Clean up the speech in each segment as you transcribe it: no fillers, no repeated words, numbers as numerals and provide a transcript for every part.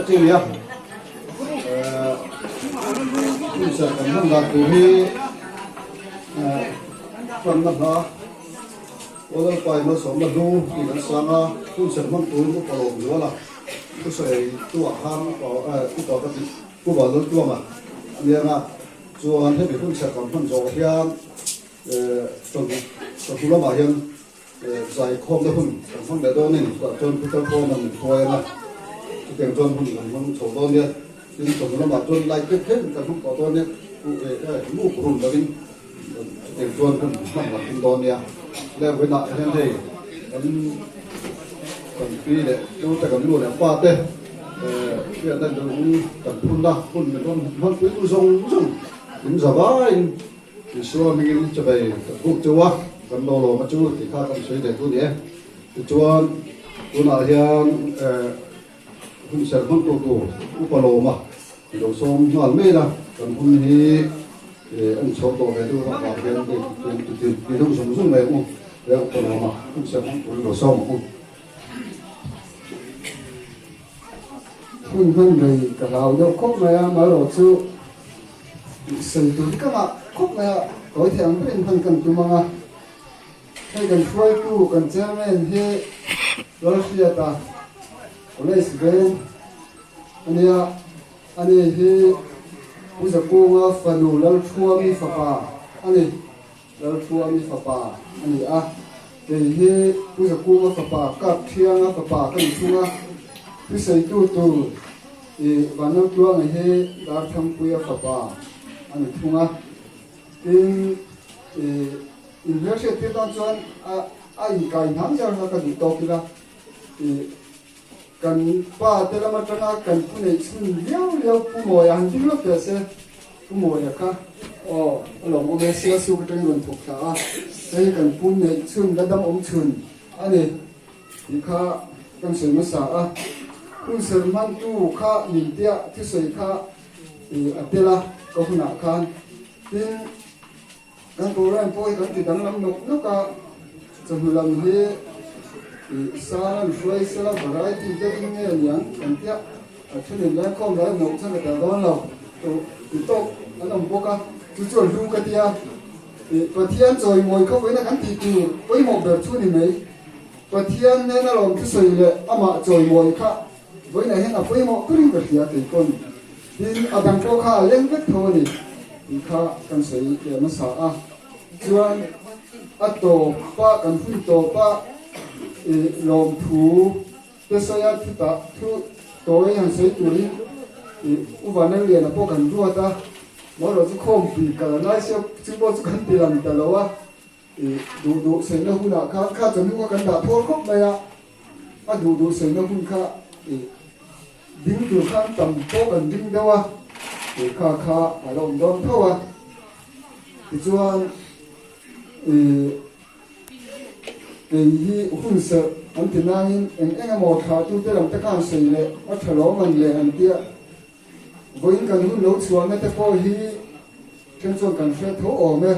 chiah chi a ni a. Hun serh kan hman dan tur hi tanna hla Aw Lalpa i malsawmna hlu tih kan sang a, hun serh hman turin upa lawm zual a, thusawi tu ah khan upa ka tih Pu Vanlaltuama a ni ang a, chuan hemi hun serh kan hman zawh hian chawhnu lamah hian Zaikhawmna hun kan hmang leh dawn a ni. Chutah chuan Putar Pawn an hruai ang a, chutiang chuan hun kan hmang chho dawn nia. Tin, chawhnu lamah chuan light vek kher kan hmang tawh dawn nia, muk rum lovin chutiang chuan hun hman kan tum dawn nia. Le vawiinah hian hei kan kan pi leh tu te kan nu leh pa te hriatna lung kan phunna hun min rawn hmanpui tu zawng zawng in za vaiin Isua hmingin chawei ka buk chu a, kan lo lawm a chu tih kha kan sawi leh tu ni e. Tichuan tunah hian hun serh hmang tu tur upa lawm a i lo sawm nghal mai la, kan hun hi an chhawr tawh ve deuh vang vang hian ti deuh zung zung mai ang u, upa lawm a hun serh hmang tur i lo sawm ang u. Hun hman rei ka hlau deuh khawp mai a, amaherawh chu sawi tur hi ka ngah khawp mai a, tawi thei ang berin hman kan tum ang a. Hei kan hruaitu kan chairman hi Lalhriata College veng a nia, ani hi Pu Zakunga fanu Lalthuami fapa a ni. Lalthuami fapa a ni a, kei hi Pu Zakunga fapa, Kap Thianga fapa ka ni thung a, Hriseitu tur i Vanlaltluanga hi Darthangpuia fapa a ni thung a, tin i inhmelhriat tir tan chuan a a inkai hnam zar kha ka duh tawk ila i kan pa te lam atanga kan pu neih chhun liau liau Pu Mawia han ding lawk teh se. Pu Mawia kha aw a lawm awm e, Sialsuk atangin rawn thawk thla a, hei hi kan pu neih chhun la dam awm chhun a ni tih kha kan sawi hmasa a, hun ser hmantu kha min tia thusawi kha a tel a ka hunah khan tin kan program pawh hi kan ti danglam nawk nawk a, chawhnu lam hi sal an hruai sela variety deuhin nge niang kan tia. A thenin lengkhawm lai nawh chuan ka tel dawn lo ti tawk an awm bawk a, chu chu a hlu ka ti a, Pathian chawimawi khawpuina kan tih tur pawimawh ber chu ni mai. Pathian nena lawm thusawi leh amah chawimawi kha vawiinah hian a pawimawh turin ka hria kei pawn. Tin, a dang pawh kha a leng vek tho a ni tih kha kan sawi leh hmasa a. Chuan a tawpa kan hun tawpa lawmthu Te sawi a thu tah thu tawi han sawi turin ih U Vanlalliana pawh kan ruat a, marawh chu khawmpui kal a ngai sia chu pawh chu kan ti lang ta lo a, ih duh duh sawina hunah khan kha chawhnu kha kan dah thawl khawp mai a, a duh duh sawina hun kha ih ding tur khan tam pawh kan ding deuh a, ih kha kha a la awm dawn tho a, tichuan ih. Kei hi hun serh an ti nangin eng eng emaw thlahtute lam te khan sawi leh a tha lo man leh an tia. Vawiin kan hun lo chhuahna te pawh hi then chuan kan hre tho awm e.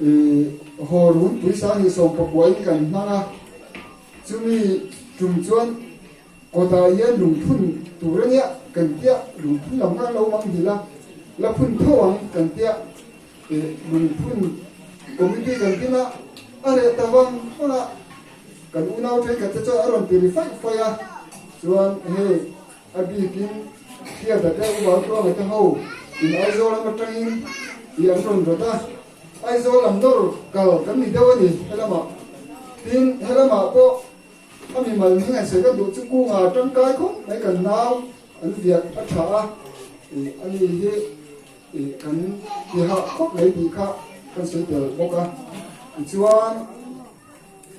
I haw run puisa hi sawmpakua in kan hmang a, chumi tum chuan kawtah hian lungphun tur a nia kan tia, lungphun lam khan lo mang hil a, la phun tho ang kan tia. Lungphun committee kan din a, a reh ta vang vang a, kan unau thenkhat te chuan a rawn ti ri faih faih a, chuan hei a bikin Hriata te Uval Tluanga te ho in Aizawl lam atangin tih an rawn rawt a, Aizawl lam nawr kal kan ni deuh a ni helamah, tin helamah pawh a mimal hming an sawi ka duh chu Kunga tangkai khawp mai kan nau an viak a tha a, ani hi. Ih kan ti hah khawp mai tih kha kan sawi tel bawk a, tichuan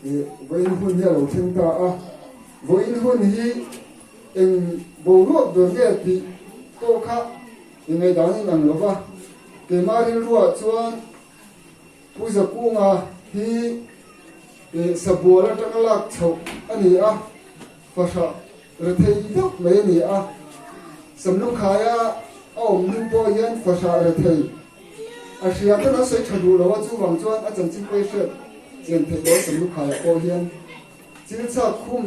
ih vawiin hun hi a lo thleng ta a, vawiin hun hi eng boruak ber nge tih pawh kha i ngaihdan in ang lo va, keimah rilruah chuan Pu Zakunga hi ih sabual atanga lak chhoh a ni a, fahrah Rethei deuh mai a ni a, Samlukhaia a awm hnu pawh hian fahrah rethei a hria ten an sawi tha duh lo a, chuvang chuan a chanchin pawh hi hriat chian theih lo Samlukhaia pawh hian chil chhak khum.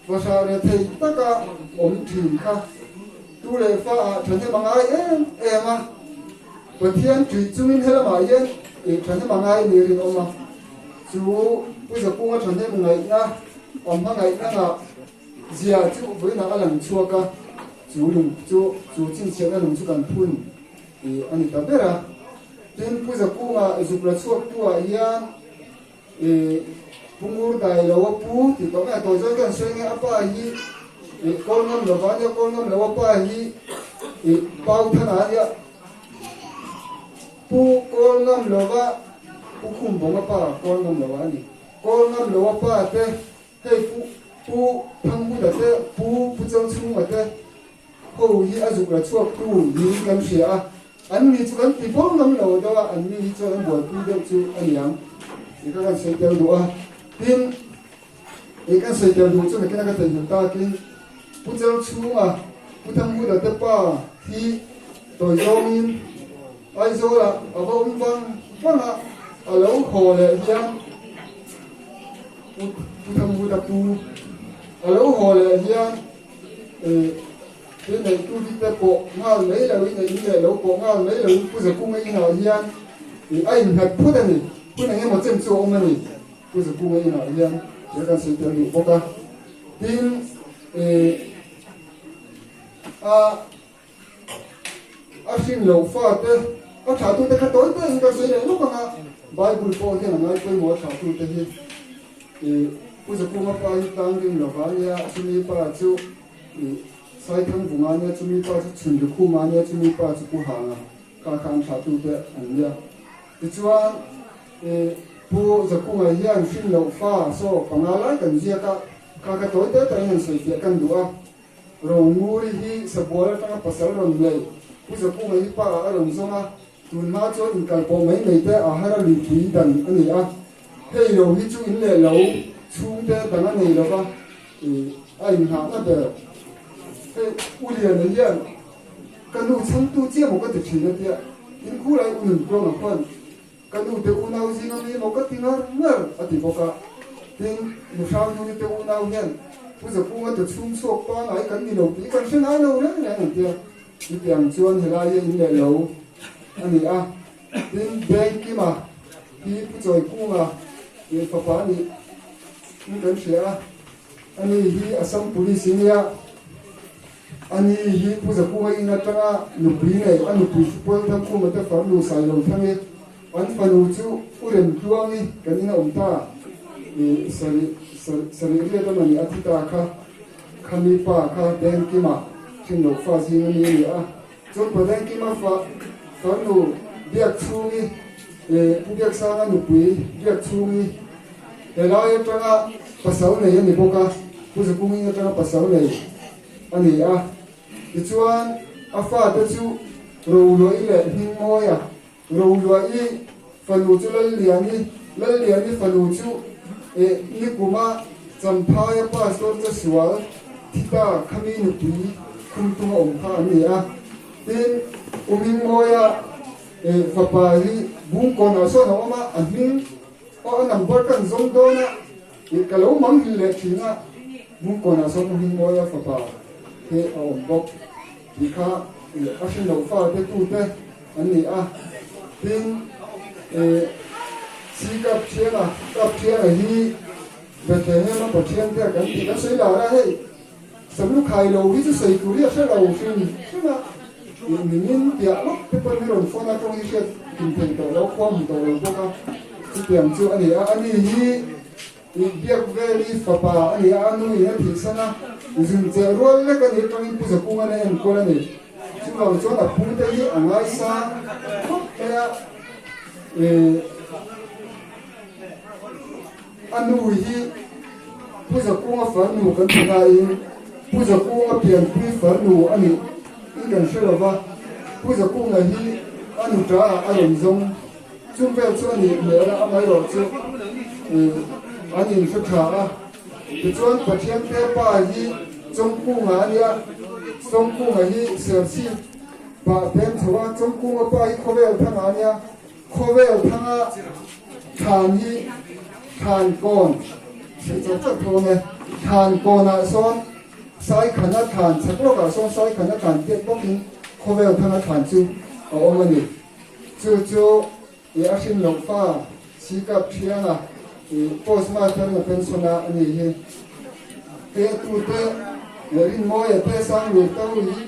Fahrah rethei taka awm thin kha tu leh fa ah thahnem a ngai em em a, Pathian ṭih chungin helamah hian ih thahnem a ngai ni rinawm a, chu Pu Zakunga thahnem ngaihna a hmangaihna ngah zia chu vawiinah a lang chhuak a, chu lung chu chu chhinchhiahna lung chu kan phun ih a ni ta ber a. Tin, Pu Zakunga zuk la chhuaktu ah hian I Pu Ngur dai lo a pu tih tawh mai a tawi zawi kan sawi nge a pa hi i kawl ngam lova ania kawl ngam lo a pa hi i pau than a ania pu kawl ngam lova pu khum bawng a pa kawl ngam lo a ni kawl ngam lo a pa te hei pu pu Thanghuta te pu pu Changchhunga te ho hi a zuk la chhuak tu niin kan hria a. An ni chu kan ti fo ngam lo deuh a, an ni hi chuan an buaipui deuh chu a ni ang tih kha kan sawi tel duh a. Tin, ih kan sawi tel duh chu nakin a ka theihnghilh takin Pu Chel chhunga Pu Thanghuta te pa hi tawi zawngin Aizawlah a va awm vang vang a, a lo haw leh hian Pu Thanghuta pu a lo haw leh hian ih I neihtu hi te pawh nghal mai lo in, a in leh lo pawh nghal mai lo in Pu Zakunga inah hian ih a innghat phut a ni. Hun eng emaw chen chu a awm a ni Pu Zakunga inah hian tih kan sawi tel duh bawk a. Tin, ih a a hrin loh fa te, a thlahtute kha tawi tawiin kan sawi leh lawk ang a, Bible pawh hian a ngai pawimawh a thlahtute hi. Ih Pu Zakunga pa hi tlang ring lova nia, chumi pa chu Ih, Saithang Vunga nia chumi pa chu Chhunri Khuma nia chumi pa chu Pu Hanga kha kha an thlahtu te an nia. Tichuan, ih, Pu Zakunga hian hrin loh fa saw panga lai kan ziak a, kha kha tawi te takin han sawi fiah kan duh a. Ronguri hi Sabual atanga pasal rawn nei, Pu Zakunga hi pa ah a rawn zawng a, tun hma chuan inkal pawh mai mai te a har a luipui dan a ni a. Hei lo hi chu in leh lo chhungte dang a nei lo va, ih, a inghahna ber. Hei U Liana hian ka nu chhangtu chiah maw ka ti thin a tia, in khulai U Nuntuanga khuan ka nu te unau zing ami maw ka ti ngar ngar a ti bawk a. Tin, nu Hranghnuni te unau hian Pu Zakunga te chhung chhuak pangai kan ni lo tih kan hre ngai lo reng reng an tia. Chutiang chuan helai hi in leh lo a ni a. Tin, Bengkima hi Pu Chawikunga tih fapa a nih in kan hria a, ani hi Assam Police i nia, ani hi Pu Zakunga in atanga nupui nei, a nupui chu Pualthangkhuma te farnu Sailothangi, an fanu chu U Remtluangi kan in a awm ta, i sarih sarih riat a mani a thi ta kha, khami pa kha Bengkima thinloh fa zing ami a ni a. Chuan Pathian fa farnu Biakchhungi leh Pu Biaksanga nupui Biakchhungi helai atanga pasal nei a ni bawk a, Pu Zakungi atanga pasal nei a ni a. Tichuan a fate chu Roluahi leh Hmingmawia, Roluahi fanu chu Lalliani, Lalliani fanu chu eh Nikuma Champhaia pastor Chasual Thita khami nupui Khumtunga awm kha an ni a. Tin, U Hmingmawia eh fapa hi Bungkawnah sawn a awm a, a hming pawh a number ka an zawng dawn a, eh ka lo manghilh leh thin a, Bungkawnah sawn U Hmingmawia fapa hi a awm bawk tih kha eh a hre loh fate tute an ni a. Tin, eh Si Kapthianga, Kapthianga hi Bethlehem a Pathian te a kan tih kan sawi lar a, hei Samlu khai lo hi chu sawi tur hi a hre lo hrim hrim a, ih ningin piah lawk te pawn hi rawn phone a tawng hi hriat kim thei tawh lo, khua hmu tawh lo bawk a, chutiang chu a ni a, ani hi ih biak veli fapa a ni a, a nu in a thihsan a, zun cheh rual lek a ni atangin Pu Zakungan a enkawl a ni, chuvang chuan a pu te hi a ngaisang khawp mai a, ih. A nu hi Pu Zakunga farnu kan ti nain Pu Zakunga pianpui farnu a nih in kan hre lo va, Pu Zakunga hi a nu ta ah a rawn zawng. Chung vel chu a nih hmel a, amaherawh chu an inhre tha a. Tichuan Pathian te pa hi Chawngkunga a nia, Chawngkunga hi Serchhip pah pem chho a, Chawngkunga pa hi Khawvel thanga a nia, Khawvel thanga thlan hi thlan kawn Sawi chak chak tho ang e. Thlan kawnah sawn Saikhana thlan chhak lawkah sawn Saikhana thlan tiat bawkin khawvel thanga thlan chu a awm a ni. Chu chu i a hrin loh fa Sikap Thianga i postmaster na pension a a ni hi. Hei a tute leh Rinmawia te Sanglur to hi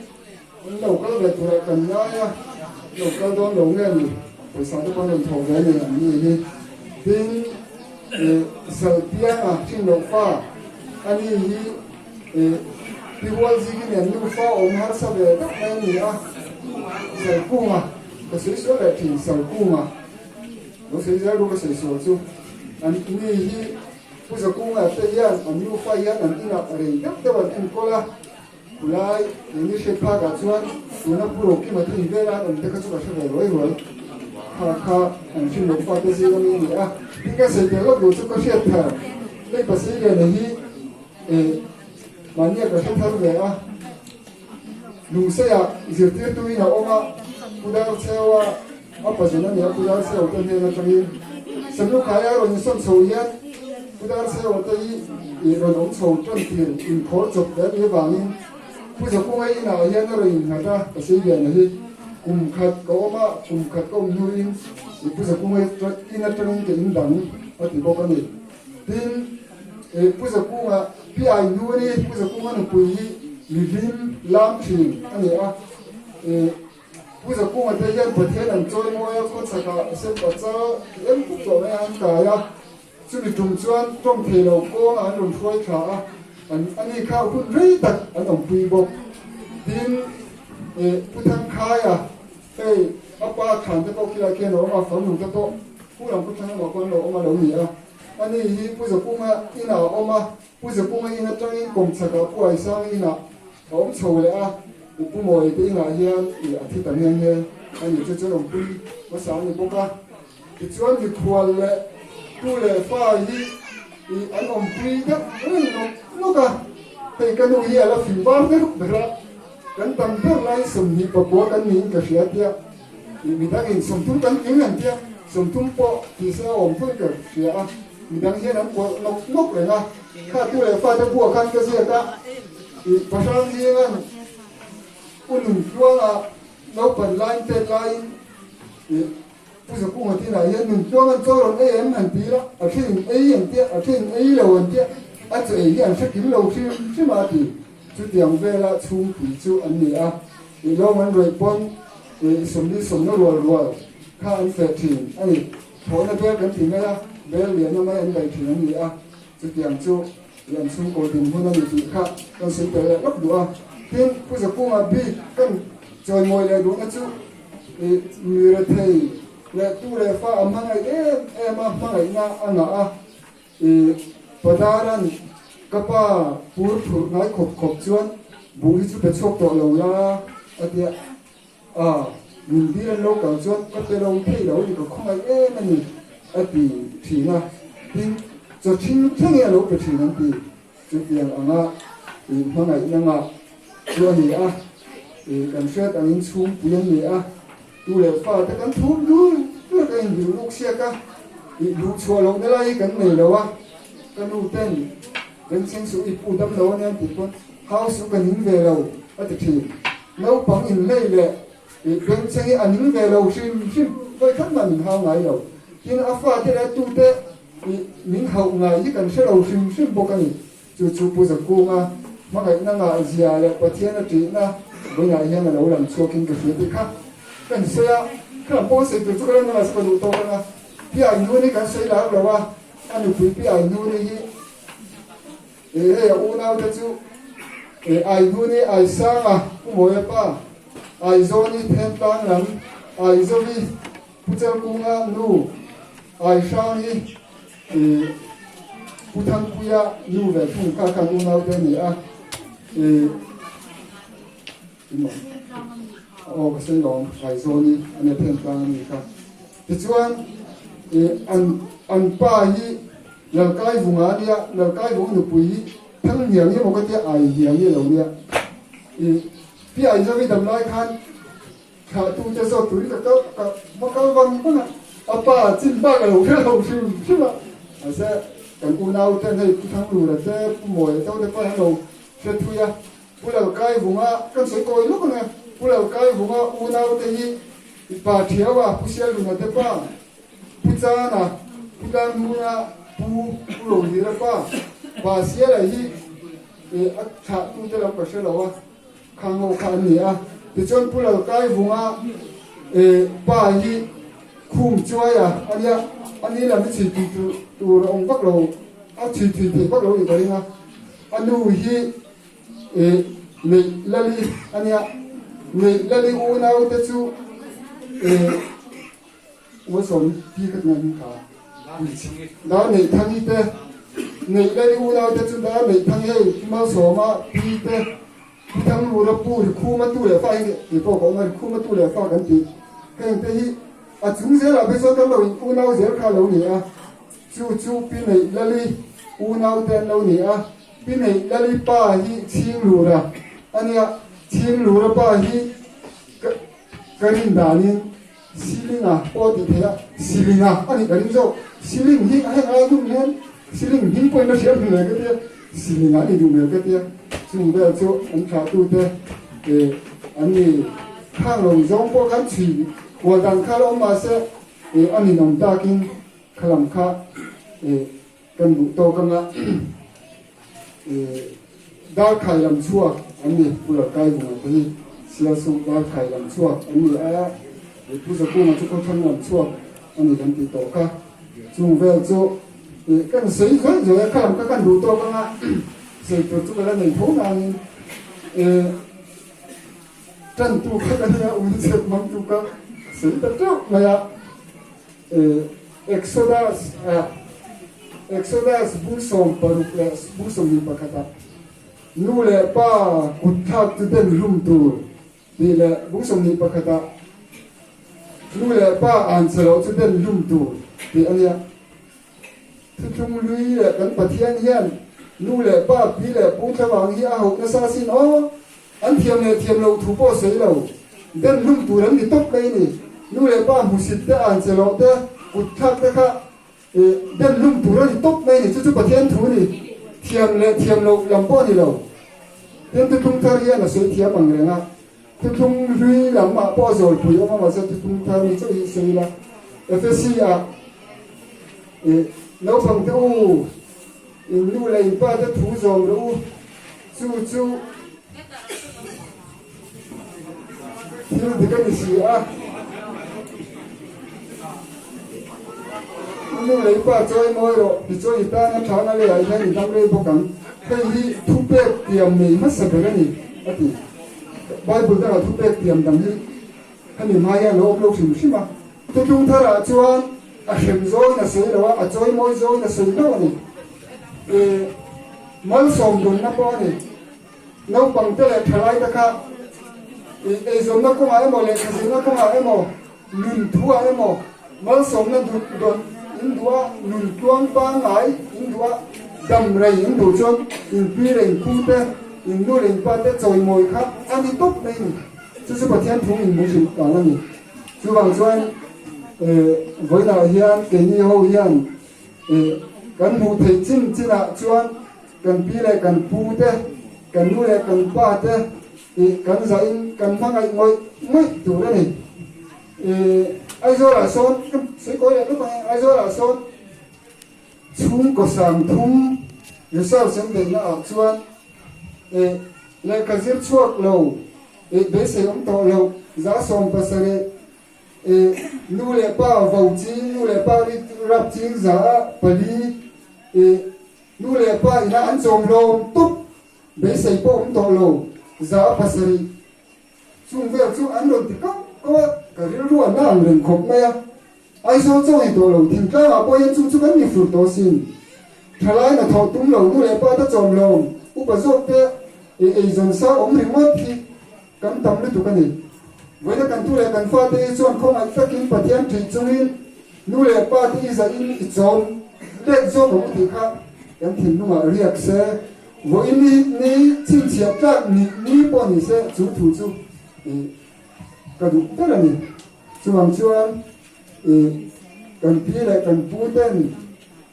an lo kal ve turah kan ngai a, lo kal dawn lo nge ni, pawisa te pawh an rawn thawk ve a ni an ni hi. Tin, i Salpianga hrin loh fa a ni hi i Pi Hualziki nen nufa awm harsa ve deuh mai a ni a, Salkunga ka sawi sual leh thin, Salkunga lo sawi zel ru ka sawi sual chu an ni hi Pu Zakunga te hian an nufa hian an inah rei deuh deuh an enkawl a. Khulai keini hriat phakah chuan tuna Pu Rokima te in vela an awm te kha chu ka hre ve ruai ruai. Kha kha an hrin loh fate zing ami a ni a. Tin ka sawi tel lawk duh chu ka hriat thar. Hei Pasiliana hi eh mahnia ka hre thar ve a. Lungseiah zirtirtuin a awm a, Pu Darcheua a pazun a ni a, Pu Darcheua te hnen atangin Samlukhaia rawn insawn chho hian Pu Darcheua te hi ih rawn awm chho tan tir inkhawr chawp ve a nih avangin Pu Zakunga inah hian a rawn innghat a, Pasiliana hi kum khat ka awm a, kum khat ka awm hnuin ih Pu Zakunga in atangin ka indang a ti bawk a ni. Tin, eh, Pu Zakunga, Pi Ainuni, Pu Zakunga nupui hi mihlim lam thin a ni a. Eh, Pu Zakunga te hian Pathian an chawi mawi a, khawchhakah Sempa chal ti em pup tawh mai a an kai a. Chumi tum chuan tawng thei lo kawngah an rawn hruai thla a, an ani kha hun rei tak an awmpui bawk. Tin, eh, Pu Thangkhaia, hei a pa thlan te pawh khilai khian a awm a, farnu te pawh Pu Lam Pu Thang emaw khawn lo awm a lo ni a. Ani hi Pu Zakunga inah a awm a, Pu Zakunga in atangin kawmchhakah Pu Aisanga inah a awm chho leh a, i Pu Mawii te inah hian i a thi ta nghe nghe a ni. Chu chuan awmpui hmasa a ni bawk a. Tichuan mikhual leh tu leh fa hi i an awmpui deuh reng nawk nawk a, hei ka nu hi a la fing var deuh ber a, kan tam ber laiin 29 kan niin ka hria tia. Midangin 30 kan tling an tia, 30 pawh ti se a awm thui ka hria a, midang hian an kualh nawk nawk reng a, kha tu leh fate buah khan ka ziak a, ih pahrang zingan u nun tluanga naupan laiin tet laiin ih Pu Zakunga tinah hian nun tluang an chaw rawn ei em han ti ila, a thenin ei an tia, a thenin ei lo an tia, a chaw ei hi an hre kim lo hrim hrim a ti. Chutiang vela chhungpui chu an ni a, ih lawm an rawih pawn ih sawmli sawmna rual rual kha an feh thin a ni. Thawhna bel kan ti mai a, bel lianna mai an daih thin an ni a, chutiang chu ih an chhungkaw dinhmun a ni tih kha kan sawi tel leh lawk duh a. Tin, Pu Zakunga bik kan chawimawi leh duhna chu ih mi rethei leh tu leh fa a hmangaih em em a, hmangaihna a ngah a, I Padaran ka pa pur phurh ngai khawp khawp chuan buh hi chu pe chhuak tawh lo la a tia. A, min dil an lo kal chuan ka pe lo thei lo ni ka khawngaih em a ni a ti thin a. Tin, chaw thing thleng hi a lo pe thin an ti. Chutiang anga i hmangaihna ngah chu a ni a. I kan hriat angin chhungpui an ni a. Tu leh fa te kan thum dul dul ka inhrilh ruk siak a, ih luh chhuah lohna lai hi kan nei lo a, ka nu ten Bengchheng suh i pu dam lo ania an tih pawn hau suh ka ning ve lo a ti thin. Naupang inlei leh ih Bengchheng hi a ning ve lo hrim hrim, vawi khat mah min hau ngai lo. Tin a fate leh a tute ih min hauh ngai hi kan hre lo hrim hrim bawk a ni. Chu chu Pu Zakunga hmangaihna ngah zia leh Pathian a ṭihna vawiinah hian a lo lang chhuakin ka hria tih kha kan sawi a, kha lam pawh ka sawi tur chu ka ram lamah ka duh tawk ang a, Pi Ainuni kan sawi lar lo a, a nupui Pi Ainuni hi eh hei a unaute chu eh Ainuni Aisanga Pu Mawia pa, Aizawni Thentlang lam Aizovi Pu Chalkunga nu Aihrang hi eh Pu Thangpuia nu ve thung kha khan unaute a ni a, eh aw ka sawi lawm Aizawni a nia Thentlang a ni kha. Tichuan eh an an pa hi Lalkaivunga a nia, Lalkaivunga nupui hi Thanghniangi emaw ka tia Aihniangi a lo nia. Eh Pi Aizawi damlai khan Thlahtute zawk turin ka kal ka va kal vang vang a, a pa chin bak a lo hre lo hrim hrim a, mahse kan unau ten hei Pu Thanglura te, Pu Mawia te ho te pawh hi an lo hre thui a. Pu Lalkaivunga kan sawi kawi lawk ang e. Pu Lalkaivunga unau te hi i pa Thiau a, Pu Sialhuna te pa, Pu Chana, Pu Tlanghuna, Pu Pu Rohira pa, Pa Siala hi a thlah tu te lam ka hre lo a, khang ho kha an ni a. Tichuan Pu Lalkaivunga pa hi Khum Chuaia a nia, a ni lam hi chhui tui tur a awm vak lo, a chhui thui theih vak lo nih ka ring a. A nu hi Neih Lali a nia, Neih Lali unau te chu Uasawm pi ka tih kha Dar Neih Thangi te, Neih Lali unau te chu Dar Neih Thangi hei Pu Malsawma pi te, Pu Thanglura pu Rikhuma tu leh fa hi kei pawh ka awm a, Rikhuma tu leh fa kan tih heng te hi a chung zelah phei chuan kan lo in unau zel kha a lo ni a. Chu chu Pi Neih Lali unau te an lo ni a, Pi Neih Lali pa hi Chhinglura a nia, Chhinglura pa hi ka ka rin danin Silinga pawh a tih theih a, Silinga a nih ka ring zawk, Siling hi a heng ai dum hian Siling hming pawhin a hriat hmel ka tia, Silinga a nih duh hmel ka tia, chung vel chu an thlahtute eh an ni khang lo zawng pawh khan chhui kual dan kha la awm mahse eh a ninawm takin Kha lam kha kan duh tawk anga Darkhai lam chhuak an ni, Pu Lalkaivunga te hi Sialsuk Darkhai lam chhuak an ni a, Pu Zakunga chu Khawthlang lam chhuak a ni kan tih tawh kha. Chung vel chu kan sawi zuai zuai a, kha lam kha kan duh tawk anga sawi tur chu ka la nei tho nangin tantu kha ka nia, uichhet hmangtu kha sawi ta teuh mai a. Exodus ah Exodus bu 16 leh bu 21 ah nu leh pa kut thlak chu den hlum tur tih leh bu 21 ah nu leh pa an che loh chu den hlum tur tih a nia. Thuthlung lui leh kan Pathian hian nu leh pa pi leh pu thlavang hi a hauh nasa asin aw. An thiam leh thiam loh thu pawh sawi lo. Den hlum tur an ni tawp mai ni. Nu leh pa hmusit te, an che loh te, kut thlak te kha den hlum tur a ni tawp mai ni. Chu chu Pathian thu ni. Thiam leh thiam loh lam pawh a ni lo. Tin thuthlung thar hian a sawi thiam ang reng a. Thuthlung hlui lam ah pawh a zawlpui awm a, mahse thuthlung thar ni chauh hi sawi ila. Efesi ah naupang te u, in nu leh in pa te thu zawm rawh u. Chu chu thil dik a ni si a. I nu leh i pa chawi mawi rawh, tichuan i tana thana leiah hian i dam rei bawk ang. Hei hi thupek tiam nei hmasa ber a ni, a ti. Bible dangah thupek tiam dang hi hemi hma hian a lo awm lo hrim hrim a. Thuthlung tharah chuan a hrem zawngin a sawi lo a, a chawi mawi zawngin a sawi hlauh a ni. E, malsawm dunna pawh a ni. Naupang te leh thalai te kha e, eizawnna kawngah emaw, lehkha zirna kawngah emaw, nun thuah emaw, malsawmna dawn in duh a, nun tluang pangngai in duh a, dam rei in duh chuan in pi leh in pu te, in nu leh in pa te chawimawi kha a ni tawp mai a ni. Chu chu Pathian thu in hmuh hrilh dan a ni. Chuvang chuan vawiinah hian keini ho hian kan hmuh theih chin chinah chuan kan pi leh kan pu te, kan nu leh kan pa te kan zahin kan hmangaih ngawih ngawih tur a ni. Aizawlah sawn, sawi kawi leh lawk ang e, Aizawlah sawn chhungkaw sangthum research an beihna ah chuan lehkha zir chhuak lo, Eh beisei awm tawh loh, 70% eh nu leh pa vo ching, nu leh pa ri rap ching 4% eh nu leh pa ina an chawm hlawm tup, beisei pawh awm tawh lo, 7% chung vel chu an rawn ti kauh kauh a, ka rilru an la ang reng khawp mai a, Aizawl chaw ei tawh lo, thingtlangah pawh hian chung chu kan ni fur tawh asin. Thalai na thawh tum lo, nu leh pa te chawm hlawm, upa zawk te ei eizawn sa awm ringawt hi kan tam lutuk a ni. Vawiina kan tu leh kan fate hi chuan khawngaih takin Pathian ṭih chungin nu leh pa te i zahin i chawm let zawk ang u tih kha kan thinlungah riak se, vawiin ni ni chhinchhiah tlak ni ni pawh ni se chu thu chu ka duh ber a ni. Chuvang chuan kan pi leh kan pu ten.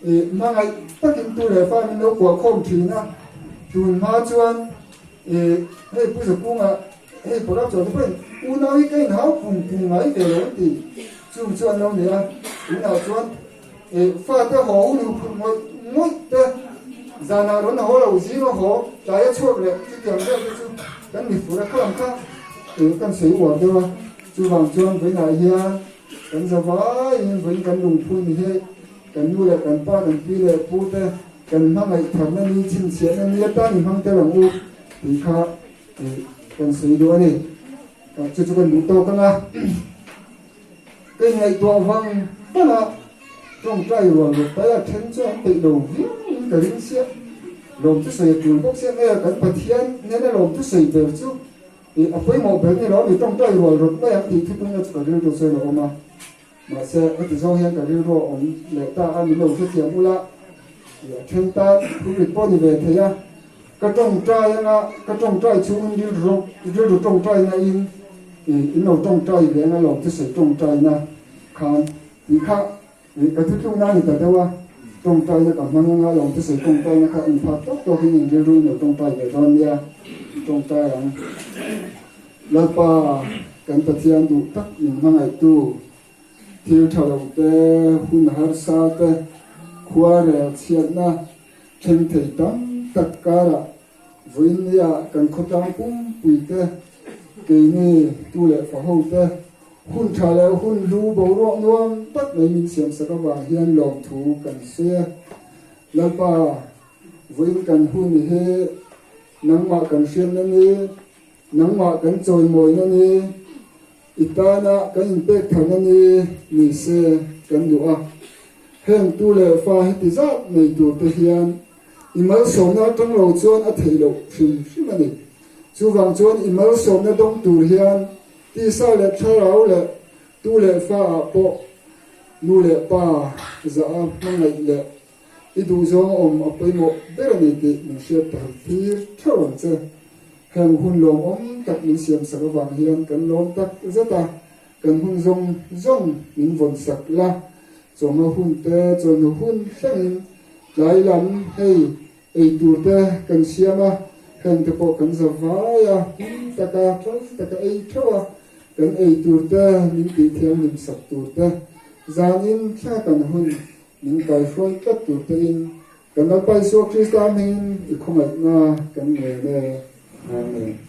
I hmangaih takin tu leh fa min lo kuah khawm thin a, tun hma chuan i hei Pu Zakunga hei Pawlak chuan te pawhin unau hi ka inhau pung pung ngai ve lo an ti, chung chu an lo ni a, tunah chuan i fate haw hun hu phurh ngawih ngawih te zanah rawn haw lo zing a haw tlai a chhuak leh chutiang vel te chu kan mi fur a khalam kha i kan sawi uar deuh a, chuvang chuan vawiinah hian kan za vaiin vawiin kan lungphun ni hi. Kan nu leh kan pa, kan pi leh pu te kan hmangaih tharna ni, chhinchhiahna ni atan i hmang tel ang u tih kha kan sawi duh a ni. Chu chu kan duh tawk ang a. Ka inngaihtuah vang vang a, tawngtai rual rawh tai a then chu an peih lo viau in ka ring chiah. Lawm thusawi a tul bawk chiah nge kan Pathian nena lawm thusawi ber chu a pawimawh ber ni lo a ni, tawngtai rual rawt mai ang tih thuthlungna chu ka rilru sawi lo awm a. Mahse, heti zawng hian ka rilru a awm leh ta a, min lo hrethiam ula tih a then tan phurrit pawh ni ve thei a. Ka tawngtai anga ka tawngtai chhungin rilru rilru tawngtaina in ih in lo tawngtai ve anga lawm thusawi tawngtaina khan tih kha ih ka thuthlukna a ni ta deuh a. Tawngtaina ka hmang anga lawm thusawi tawngtaina kha inphak tawk tawkin in rilru in lo tawngtai ve dawn nia, tawngtai ang. Lalpa, kan Pathian duh tak min hmangaihtu, thil tha lo te, hun harsa te, khua rel chhiatna thleng thei tam tak karah vawiinnia kan khawtlang pumpui te, keini tu leh faho te, hun tha leh hun hlu boruak nuam tak mai min siamsak avang hian lawmthu kan sawi a. Lalpa, vawiin kan hun hi nangmah kan hriatna ni, Nangmah kan chawimawina ni, i tana kan inpek tharna ni ni se kan duh a. Heng tu leh fa heti zat nei tur te hian i malsawmna atang lo chuan a theih loh hrim hrim a ni. Chuvang chuan i malsawmna dawng tur hian tisa leh thlarau leh tu leh fa ah pawh nu leh pa zah a hmangaih leh I duhzawng a awm a pawimawh ber a ni tih min hriat ta tir theuh ang che. Heng hun lawmawm tak min siamsak avang hian kan lawm tak zet a, kan hun zawng zawng min vawnsak la, chawhma hun te chawhnu hun thlengin tlai lam hei ei tur te kan siam a, heng te pawh kan za vai a, hlim taka ṭang taka ei theuh a, kan ei tur te min tihthianghlim sak tur te zanin thla kan hun Min kaihruai tlat tur tein kan Lalpa Isua Krista hmingin i khawngaihna kan ngen e. Amen.